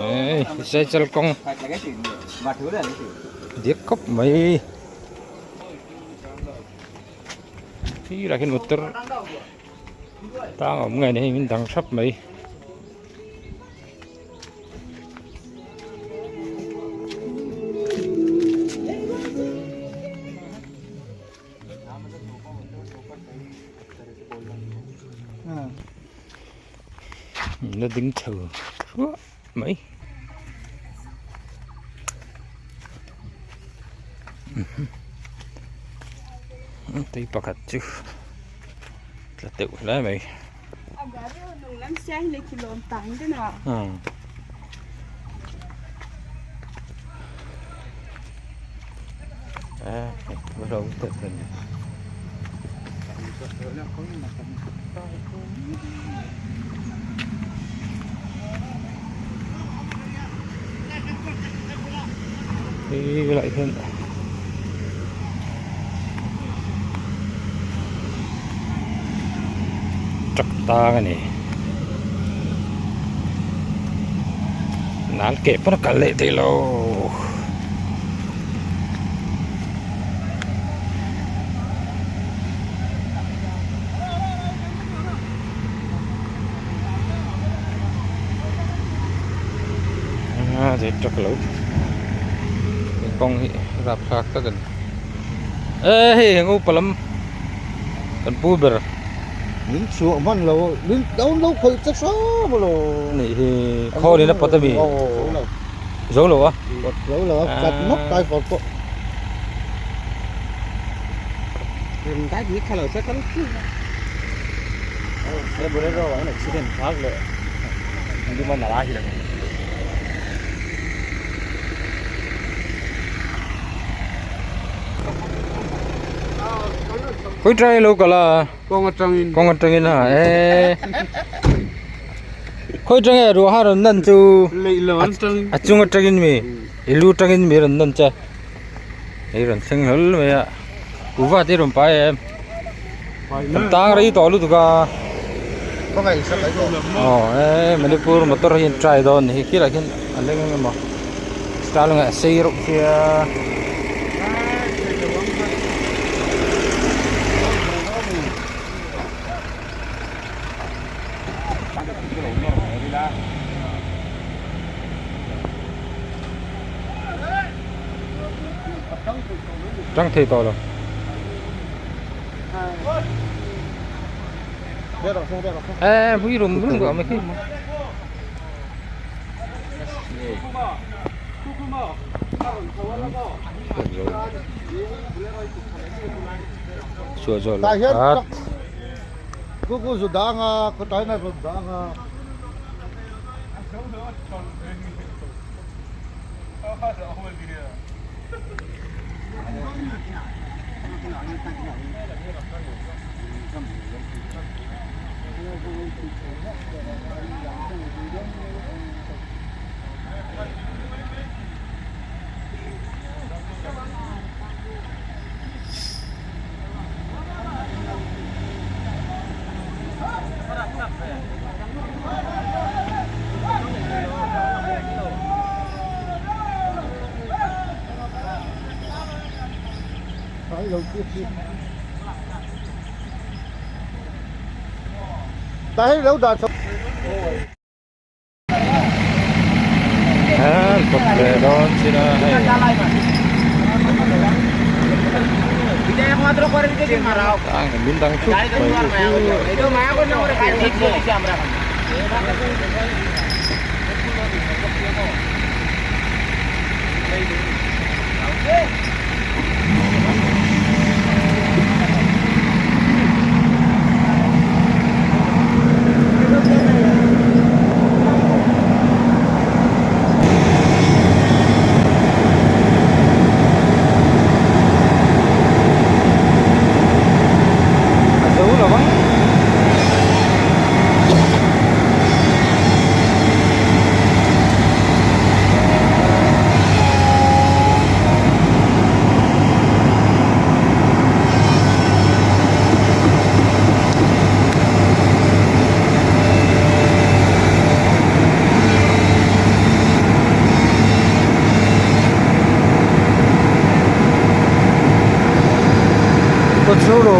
Ei cycle kawng diak khawp mai sirah khian motor tang a awm nge ni hei min dang thap mai. La ding chho thluah mai tui pakhat chu tla teuh hle mai. Hei lai hian truck tang a ni nan keh pawn a kal leh thei lo. A zet truck lo kawng hi rapthlak tak a ni e hei eng upa lam kan pu ber min chhuah hman lo min lo lo khawih che hram alo nih hi khawl in a pawt ami zo lo a pawt zo lo a kat ngawt tai fawr pawh Khawi try lo kal a kawng atangin kawng atangin a e khawi tang e ruah a rawn nan chu a chung atangin mi i lu atangin mi rawn nan che hei rawn thleng hlawl mai a kuhva te rawn pai em kan tang rei tawh lutuk a aw e manipur motor hi an try dawn a ni hi khilai khian a leng eng emaw style a sei reuh sia. Tang thei tawh lo. Ê, vui rùm rùm gọi mấy khi. Chùa rồi Tại hian là ku ku zu dang a khawtlai na rawn dang a. Tại hei lo dah chho. An kawt ve dawn chin a hei. Tang min dang thup mai. A zo lo vang. Kawt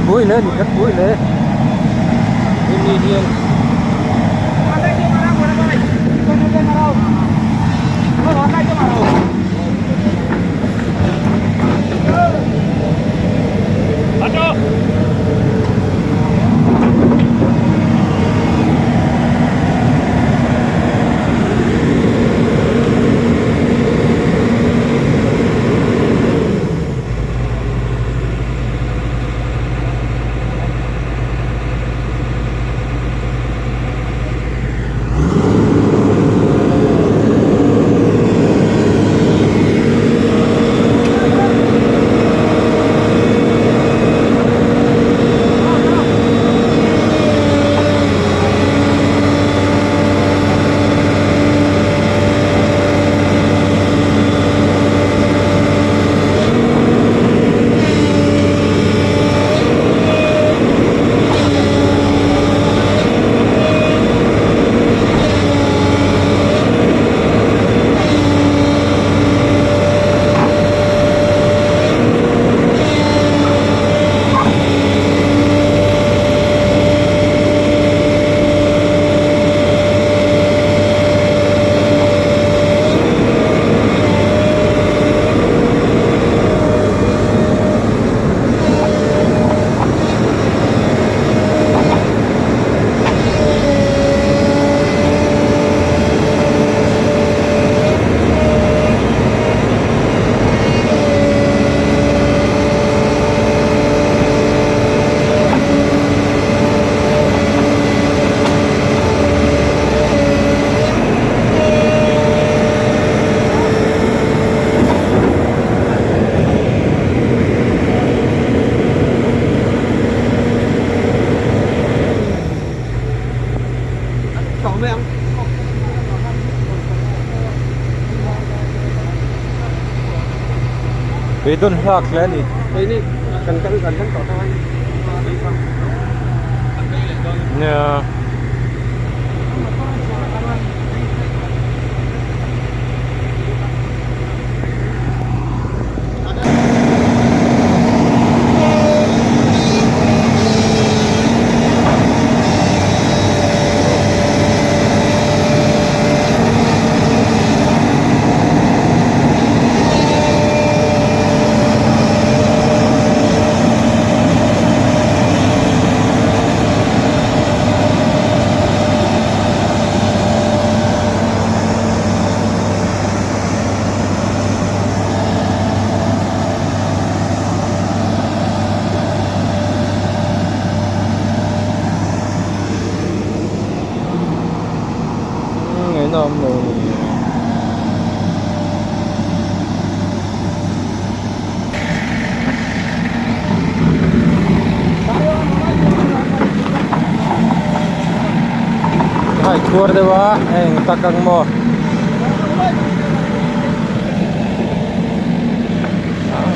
buai hle a ni kan buai hle hemi hian Beidawn hlak hle a ni. Nia. Ngaihna awm lo a ni. Hai khuar deuh a eng tak ang maw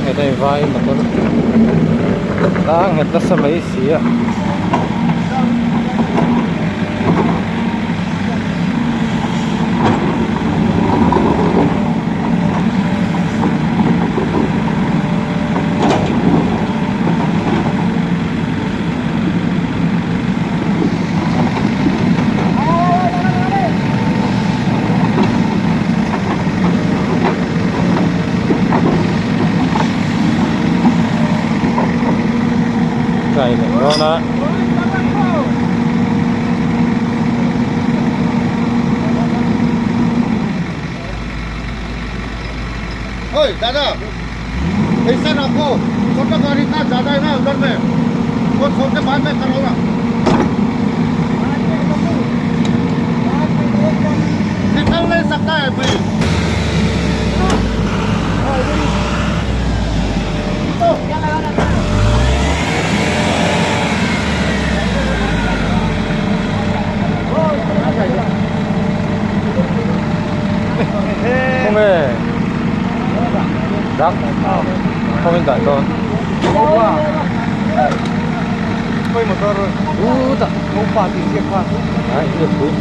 heta vai motor a nghet nasa mai si a. Kai leh dawn a. Oi dada पैसा रखो छोटा गाड़ी का ज्यादा है ना उधर में वो छोड़ के बाद में करो ना निकल नहीं सकता है भाई Khawnge dak khawnge dah dawn ai hian pui.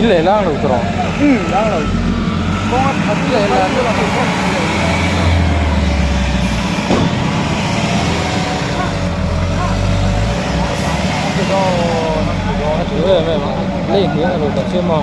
In leh lang lo tawh. Um lang lo. Kawng a that leh la. Lei hniang a lo tak chiam a.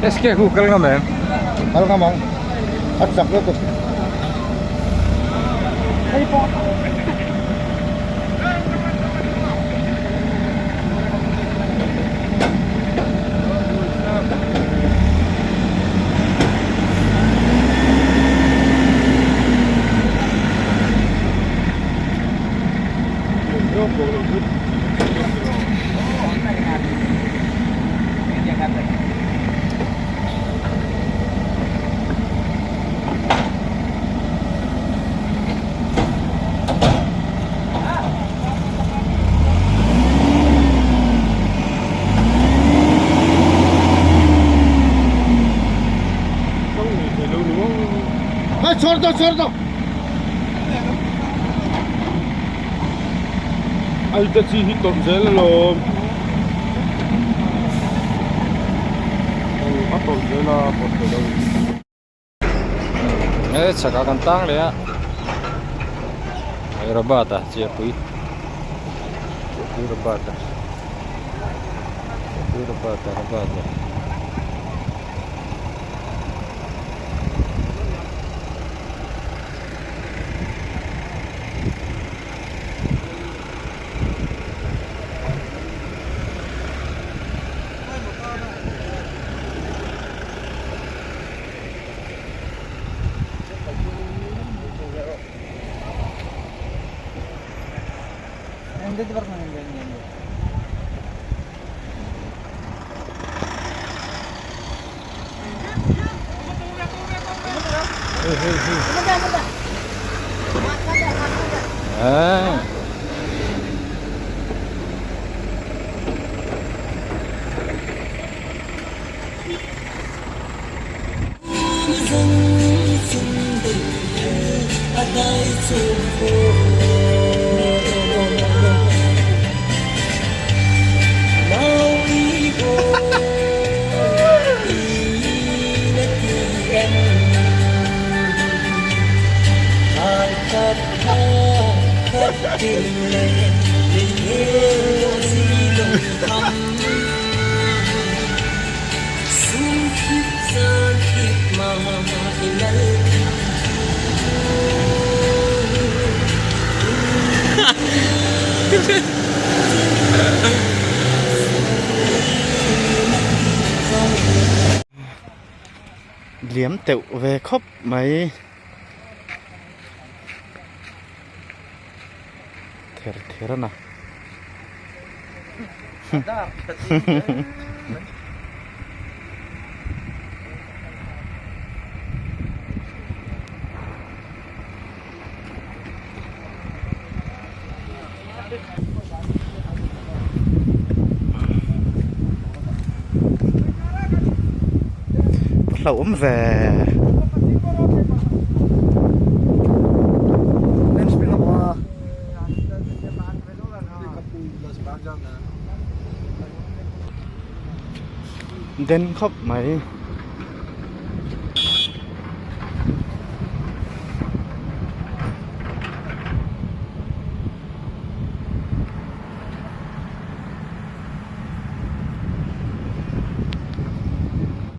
SK khu kal ngam em? Kal ngam ang. A chak lutuk. Chhor do chhor do. Ai te chi hi tawrh zel alawm. A tawrh zel a pawt thei lo. He chhakah kan tang leh a Hyderabad a Chiapui Chiapui Rabat a Chiapui Rabat a Rabat a. Liam teuh ve khawp mai ther ther a na. Hlauhawm ve. Den khawp mai.